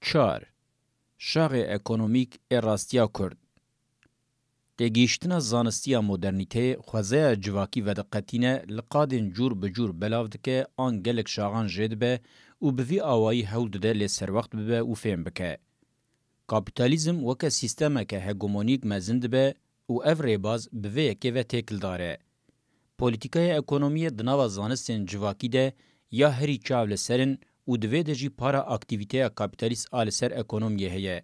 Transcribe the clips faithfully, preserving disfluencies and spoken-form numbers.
Çar. Şaxê ekonomîk ê rastiya Kurd. Têgihiştina zanistiya modernîteyê xwezaya civakî vediqetîne, li qadên cûr bi cûr belav dike, an gelek şaxan jê dibe û bi vî awayî hewl dide lê serwext bibe û fêm bike. Kapîtalîzm weke sîstemeke hegemonîk mezin dibe û ev rêbaz bi vê yekê ve têkildar e. Polîtîkaya ekonomiyê di nava zanistên civakî de ya herî çav li ser in û di vê de jî para aktîvîteya kapîtalîst a li ser ekonomiyê heye.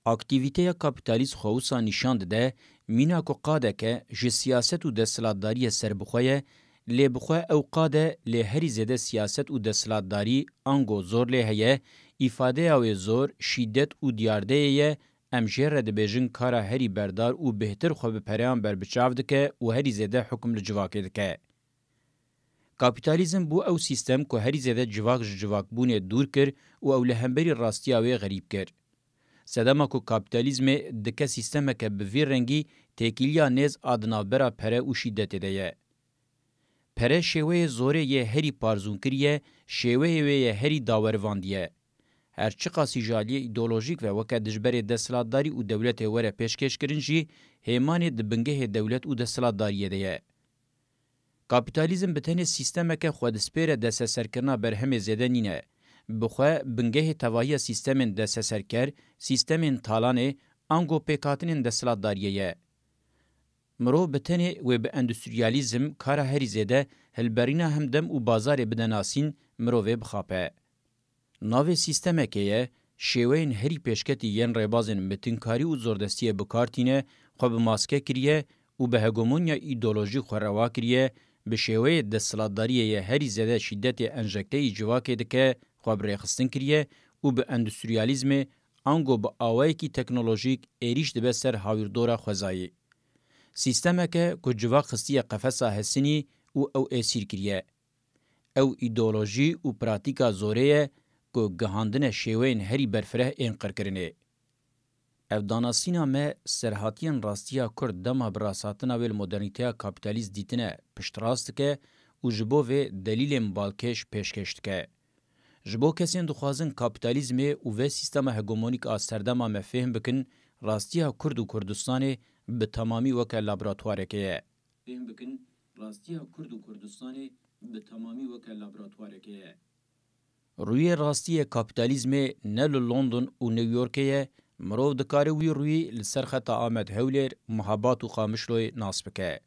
Aktîvîteya kapîtalîst xwe wisa nîşan dide, mîna ku qadeke ji siyaset û desthilatdariyê serbixwe ye, lê bi xwe ew qad e, lê herî zêde siyaset û desthilatdarî ango zor lê heye, îfadeya wê zor, şîdet û diyardeyê ye, em jê re dibêjin kara herî berdar û bêhtir xwe bi pereyan berbiçav dike û herî zêde hukm li civakê dike. Kapîtalîzm bû ew sîstem ku herî zêde civak ji civakbûnê dûr kir û ew li hemberî rastiya wê xerîb kir. Sedema ku kapîtalîzmê dike sîstemeke bi vî rengî têkiliya nêz a di navbera pere û şîdetê de ye. Pere şêweyê zorê yê herî parzûn kiriye, şêweyê wê yê herî dawerivandiye. Her çiqasî ji aliyê îdeolojîk ve weke dijberê desthilatdarî û dewletê were pêşkêşkirin jî, hêmanê di bingehê dewlet û desthilatdariyê de ye. Kapîtalîzm bi tenê sîstemeke xwedispêre desteserkirina berhemê zêde nîne. Bi xwe bingehê tevahiya sîstemên desteserker, sîstemên talanê, ango pêkhatinên desthilatdariyê ye. Mirov bi tenê wê bi endustriyalîzm, kara herî zêde, hilberîna hemdem û bazarê bide nasîn, mirovê bixape. Navê sîstemekê ye, şêweyên herî pêşketî yên rêbazên mitinkarî û zordestiyê bi kar tîne, xwe bi maske kiriye û bi hegemonya îdeolojî xwe rewa kiriye, bi şêweyê desthilatdariyê ye herî zêde şîdetê enjekteyî civakê dike, xwe bi rêxistin kiriye û bi endustriyalîzmê ango bi awayekî teknolojîk êrîş dibe ser hawîrdora xwezayî. Sîstemeke ku civak xistiye qefesa hesinî û ew êsîr kiriye. Ew îdeolojî û pratîka zorê ye ku gihandine şêweyên herî berfireh ên qirkirinê. Ev danasîna me serhatiyên rastiya Kurd dema bi rasthatina wê li modernîteya kapîtalîst dîtine piştrast dike û ji bo vê delîlên balkêş pêşkêş dike. Ji bo kesên dixwazin kapîtalîzmê û vê sîstema hegemonîk a serdema me fêhm bikin, rastiya Kurd û Kurdistanê bi temamî weke laboratuwareke ye. Fêhm bikin, rastiya Kurd û Kurdistanê bi temamî weke laboratuwareke ye. Rûyê rastî yê kapîtalîzmê ne li London û New Yorkê ye, mirov dikare wî rûyî li ser xeta Amed Hewlêr, Mihabat û Qamişloyê nas bike.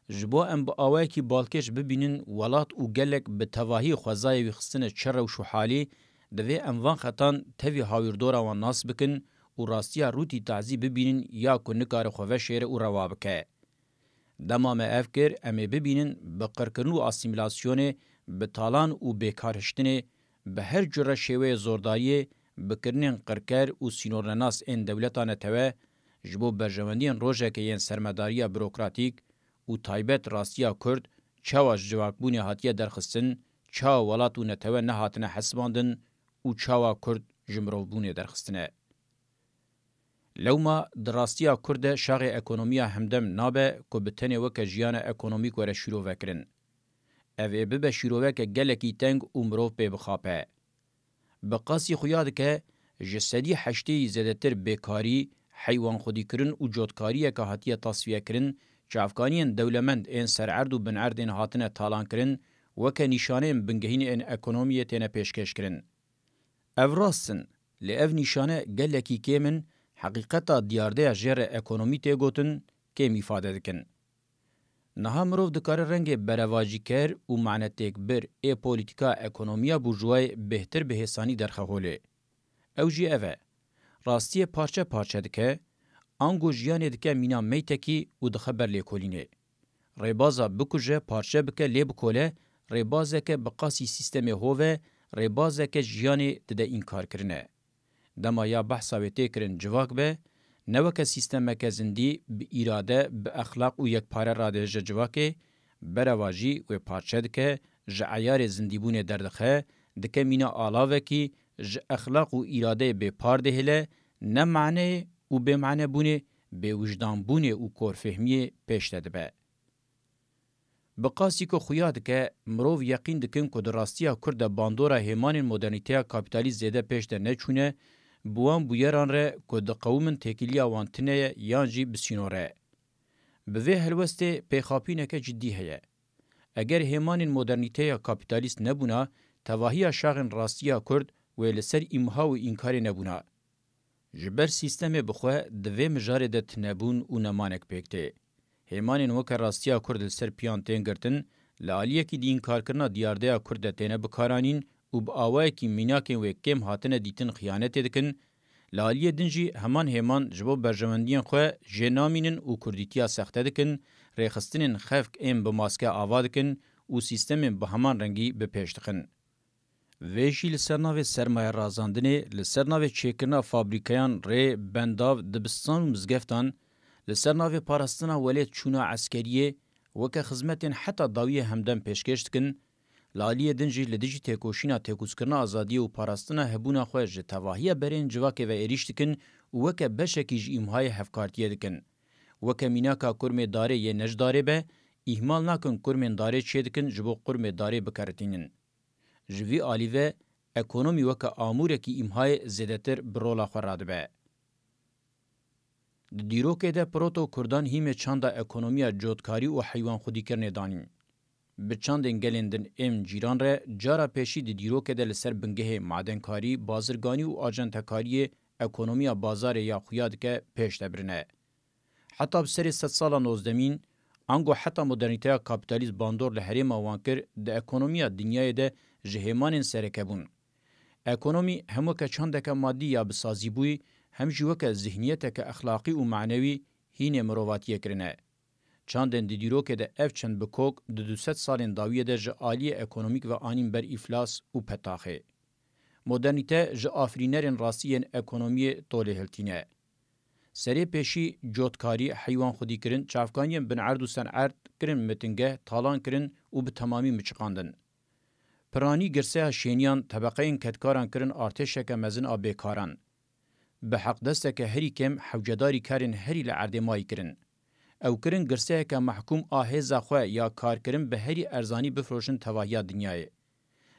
Ji bo em bi awayekî balkêş bibînin welat û gelek bi tevahî xwezayê wî xistine çi rewş û halî, divê em van xetan tevî hawîrdora wan nas bikin û rastiya rûtî tazî bibînin ya ku nikare xwe veşêre û rewa bike. Dema me ev kir, em ê bibînin bi qirkirin û asîmîlasyonê, bi talan û bêkarhiştinê, bi her cure şêweyê zordariyê, bi kirinên qirker û sînornenas ên dewleta netewe, ji bo berjewendiyên rojekê yên sermedariya burokratîk û taybet rastiya Kurd çawa ji civakbûnê hatiye derxistin, çawa welat û netewe nehatine hesibandin û çawa Kurd ji mirovbûnê derxistine. Lewma di rastiya Kurd de şaxê ekonomiya hemdem nabe ku bi tenê weke jiyana ekonomîk were şîrovekirin. Ev ê bibe şîroveke gelekî teng û mirov pê bixape. Bi qasî xuya dike, ji sedî heştê yî zêdetir bêkarî, heywanxwedîkirin û cotkariyeke hatiye tasfiyekirin, çavkaniyên dewlemend ên sererd û binerdên hatine talankirin, weke nîşaneyên bingehîn ên ekonomiyê têne pêşkêşkirin. Ev rast in, lê ev nîşane gelekî kêm in, heqîqeta diyardeya jê re ekonomî tê gotin, kêm îfade dikin. Niha mirov dikare rengê berevajîker û manetêkbir ê polîtîka ekonomiya burjûwayê bêhtir bi hêsanî derxe holê. Ew jî ev e, rastiyê parçe parçe dike, ango jiyanê dike mîna meytekî û dixe ber lêkolînê. Rêbaza bikuje, parçe bike, lê bikole, rêbazeke bi qasî sîstemê hov e, rêbazeke jiyanê dide înkarkirine. Dema ya behsa wê tê kirin civak be, ne weke sîstemeke zindî, bi îrade, bi exlaq û yekpare radihêje civakê, berevajî wê parçe dike, ji eyarê zindîbûnê derdixe, dike mîna alavekî, ji exlaq û îradeyê bêpar dihêle, ne maneyê û bêmanebûnê, bêwijdanbûnê û korfehmiyê pêş de dibe. Bi qasî ku xuya dike, mirov yeqîn dikin ku di rastiya Kurd de bandora hêmanên modernîteya kapîtalîst zêde pêş de neçûne, bi wan bûyeran re ku diqewimin têkiliya wan tune ye yan jî bi sînor e. Bi vê helwestê pêxapîneke cidî heye. Eger hêmanên modernîteya kapîtalîst nebûna, tevahiya şaxên rastiya Kurd wê li ser îmha û înkarê nebûna. Ji ber sîstemê bi xwe di vê mijarê de tunebûn û nemanek pêk tê. Hêmanên weke rastiya Kurd li ser piyan tên girtin, li aliyekî di înkarkirina diyardeya Kurd de têne bikaranîn û bi awayekî mînakên wê kêm hatine dîtin xiyanetê dikin, li aliyê din jî heman hêman ji bo berjewendiyên xwe jê namînin û kurdîtiya sexte dikin, rêxistinên xefk ên bi maske ava dikin û sîstemên bi heman rengî bi pêş dixin. Vê jî li ser navê sermayerazandinê, li ser navê çêkirina fabrîkeyan, rê, bendav, dibistan û mizgeftan, li ser navê parastina welêt çûna eskeriyê, weke xizmetên heta dawiyê hemdem pêşkêş dikin, li aliyê din jî li dijî têkoşîna têkûzkirina azadiyê û parastina hebûna xwe ji tevahiya berên civakê ve êrîş dikin û weke beşekî ji îmhayê hevkartiyê dikin. Weke mînaka kurmê darê yê ne ji darê be, îhmal nakin kurmên darê çêdikin ji bo kurmê darê bikeritînin. Ji vî alî ve ekonomî weke amûrekî îmhayê zêdetir bi rola xwe radibe. Di dîrokê de Proto-Kurdan hîmê çanda ekonomiya cotkarî û heywanxwedîkirinê danîn. Bi çandên gelên din ên cîran re cara pêşî di dîrokê de li ser bingehê madenkarî, bazirganî û acentekariyê ekonomiya bazarê ya xuya dike pêş de birine. Heta bi serê sedsala nozdemîn, ango heta modernîteya kapîtalîst bandor li herêma wan kir, di ekonomiya dinyayê de ji hêmanên sereke bûn. Ekonomî hem weke çandeke madî ya bi sazîbûyî, hem jî weke zihniyeteke exlaqî û manewî hînê mirovatiyê kirine. Çandên di dîrokê de ev çend bi kok di du sed salên dawiyê de ji aliyê ekonomîk ve anîn ber îflas û petaxê. Modernîte ji afirînerên rastî yên ekonomiyê tolê hiltîne. Serê pêşî cotkarî, heywanxwedîkirin, çavkaniyên bin erd û senerd kirin mitingeh, talan kirin û bi temamî miçiqandin. Piranî girseya şêniyan, tebeqeyên kedkaran kirin artêşeke mezin a bêkaran. Bi heqdesteke herî kêm hewcedarî karên herî li erdê mayî kirin. Ew kirin girseyeke mehkûm a hêza xwe ya karkirin bi herî erzanî bifroşin tevahiya dinyayê.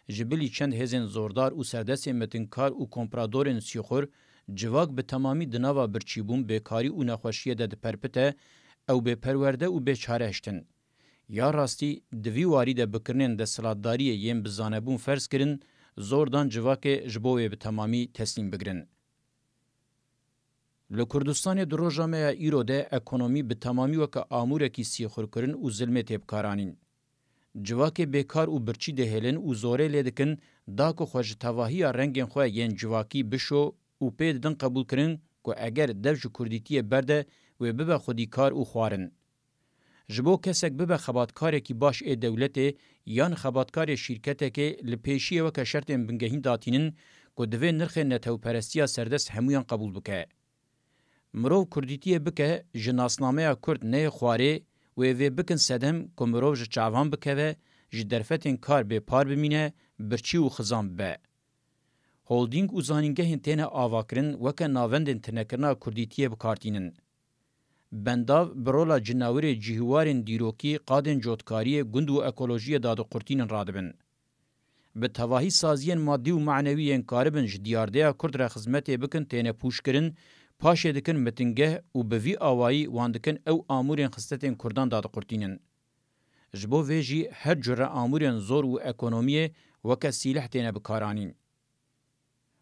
Ji bilî çend hêzên zordar û serdestên metinkar û kompradorên sîxur, civak bi temamî di nava birçîbûn, bêkarî û nexweşiyê de diperpite, ew bêperwerde û bêçare hiştin. Ya rastî, di vî warî de bi kirinên desthilatdariyê yên bi zanebûn ferz kirin, zor dan civakê ji bo wê bi temamî teslîm bigirin. Li Kurdistanê di roja me ya îro de ekonomî bi temamî weke amûrekî sîxurkirin û zilmê tê bikaranîn. Civakê bêkar û birçî dihêlin û zorê lê dikin, da ku xwe ji tevahiya rengên xwe yên civakî bişo û pê didin qebûlkirin ku eger dev ji kurdîtiyê berde, wê bibe xwedîkar û xwarin. Ji bo kesek bibe xebatkarekî baş ê dewletê yan xebatkarê şîrketekê, li pêşiyê weke şertên bingehîn datînin ku divê nirxê netewperestiya serdest hemûyan qebûl bike. Mirov kurdîtiyê bike, ji nasnameya kurd neyê xwarê, wê vê bikin sedem ku mirov ji çavan bikeve, ji derfetên kar bê par bimîne, birçî û xizan bibe. Holdîng û zanîngehên têne avakirin weke navendên tinekirina kurdîtiyê bikartînin. Bendav bi rola cinawirê cihîwarên dîrokî, qadên cotkariyê, gund û ekolojiyê dadiqurtînin radibin. Bi tevahî saziyên madî û manewî yên karibin ji diyardeya kurd re xizmetê bikin têne pûçkirin, paşê dikin mitingeh û bi vî awayî wan dikin ew amûrên xisletên kurdan dadiqurtînin. Ji bo vê jî her cure amûrên zor û ekonomiyê weke sîleh têne bikaranîn.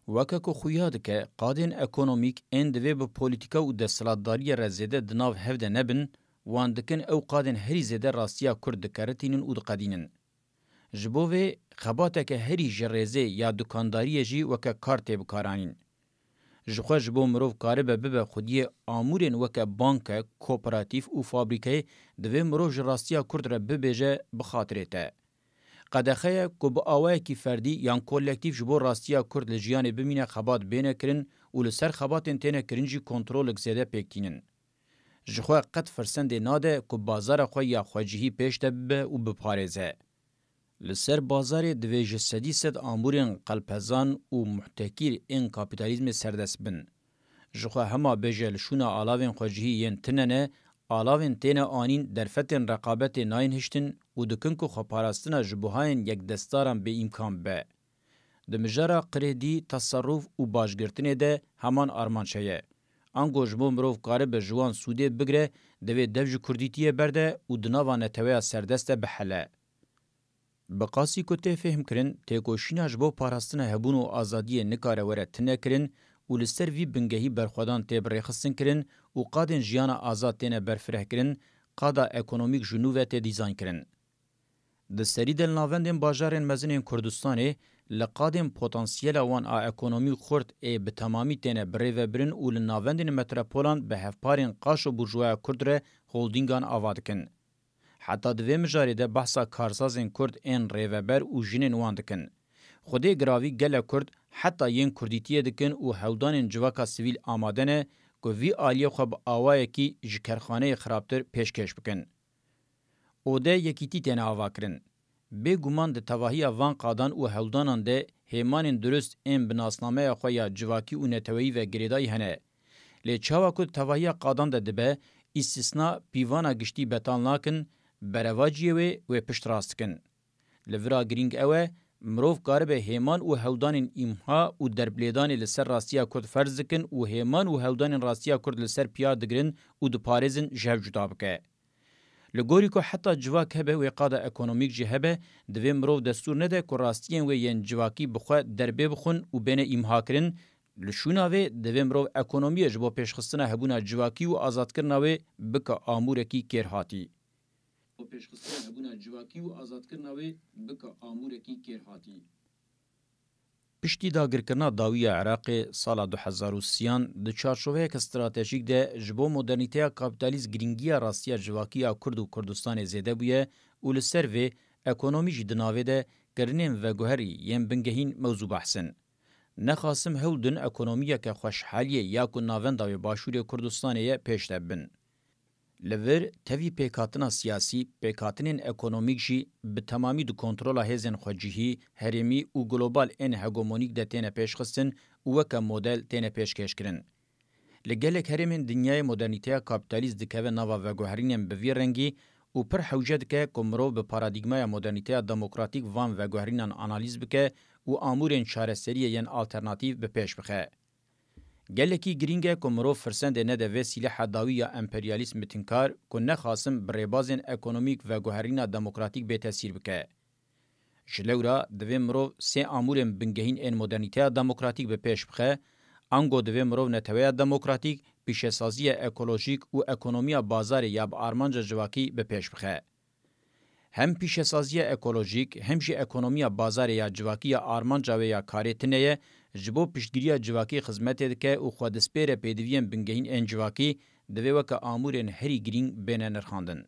Weke ku xuya dike, qadên ekonomîk ên divê bi polîtîka û desthilatdariyê re zêde di nav hev de nebin, wan dikin ew qadên herî zêde rastiya kurd dikeritînin û diqedînin. Ji bo vê, xebateke herî ji rêzê ya dukandariyê jî weke kar tê bikaranîn. Jixwe ji bo mirov karibe bibe xwediyê amûrên weke banke, kooperatîf û fabrîkeyê, divê mirov ji rastiya kurd re bibêje, bi xatirê te. Qedexe ye ku bi awayekî ferdî yan kolektîf ji bo rastiya kurd li jiyanê bimîne xebat bêne kirin û li ser xebatên têne kirin jî kontrolek zêde pêk tînin. Jixwe qet firsendê nade ku bazara xwe ya xwecihî pêş de bibe û biparêze. Li ser bazarê divê ji sedî sed amûrên qelpezan û muhtekîr ên kapîtalîzmê serdest bin. Jixwe hema bêje li şûna alavên xwecihî yên tune ne, alavên têne anîn derfetên reqabetê nayên hiştin û dikin ku xweparastina ji buhayên yekdestaran bêîmkan be. Di mijara qirêdî, teserrûf û başgirtinê de heman armanc heye. Ango ji bo mirov karibe ji wan sûdê bigire, divê dev ji kurdîtiyê berde û di nava neteweya serdest de bihele. Bi qasî ku tê fêhmkirin, têkoşîna ji bo parastina hebûn û azadiyê nikare were tinekirin û li ser vî bingehî berxwedan tê birêxistinkirin û qadên jiyana azad têne berfirehkirin, qada ekonomîk ji nû ve tê dîzaynkirin. Di serî de li navendên bajarên mezin ên Kurdistanê li qadên potansiyela wan a ekonomî xurt ê bi temamî têne birêvebirin û li navendên metropolan bi hevparên qaşo burjuwaya kurd re holdîngan ava dikin. Heta di vê mijarê de behsa karsazên kurd ên rêveber û jinên wan dikin. Xwedê giravî gelek kurd heta yên kurdîtiyê dikin û hewldanên civaka sivîl amade ne ku vî aliyê xwe bi awayekî ji kerxaneyê xirabtir pêşkêş bikin. Ode yekîtî têne avakirin. Bêguman di tevahiya van qadan û hewldanan de hêmanên dirust ên bi nasnameya xwe ya civakî û neteweyî ve girêdayî hene. Lê çawa ku di tevahiya qadan de dibe, îstisna pîvana giştî betal nakin, berevaciyê wê wê piştrast dikin. Li vira girîng ew e, mirov karibe hêman û hewldanên îmha û derblêdanê li ser rastiya kurd ferz dikin û hêman û hewldanên rastiya kurd li ser piyar digirin û diparêzin ji hev cuda bike. Li gorî ku heta civak hebe wê qada ekonomîk jî hebe, divê mirov destûr nede ku rastiyên wê yên civakî bi xwe derbê bixwin û bêne îmhakirin. Li şûna vê divê mirov ekonomiyê ji bo pêşxistina hebûna civakî û azadkirina wê bike amûrekî kêrhatî. Bo pêşxistina hebûna civakî û azadkirina wê bike amûrekî kêrhatî. Piştî dagirkirina dawî ya Iraqê sala du hezar û sî an, di çarçoveyeke stratejîk de ji bo modernîteya kapîtalîst girîngiya rastiya civakî ya Kurd û Kurdistanê zêde bûye û li ser vê ekonomî jî di navê de kirinên veguherî yên bingehîn mewzû behs in. Nexasim hewl din ekonomiyeke xweşhaliyê ya ku navenda wê Başûrê Kurdistanê ye pêş de bin. Li vir, tevî pêkhatina siyasî, pêkhatinên ekonomîk jî bi temamî di kontrola hêzên xwecihî, herêmî û global ên hegemonîk de têne pêşxistin û weke model têne pêşkêşkirin. Li gelek herêmên dinyayê modernîteya kapîtalîst dikeve nava veguherînên bi vî rengî û pir hewce dike ku mirov bi paradîgmaya modernîteya demokratîk van veguherînan analîz bike û amûrên çareseriyê yên alternatîf bi pêş bixe. Gelekî girîng e ku mirov firsendê nede vê sîleha dawî ya emperyalîst mitinkar ku nexasim bi rêbazên ekonomîk veguherîna demokratîk bê tesîr bike. Ji lewra divê mirov sê amûrên bingehîn ên modernîteya demokratîk bi pêş bixe, ango divê mirov neteweya demokratîk, pîşesaziya ekolojîk û ekonomiya bazarê ya bi armanca civakî bi pêş bixe. Hem pîşesaziya ekolojîk, hem jî ekonomiya bazarê ya civakî ya armanca wê ya karê tune ye, ji bo piştgiriya civakî xizmetê dike û xwe dispêre pêdiviyên bingehîn ên civakî, divê weke amûrên herî girîng bêne nirxandin.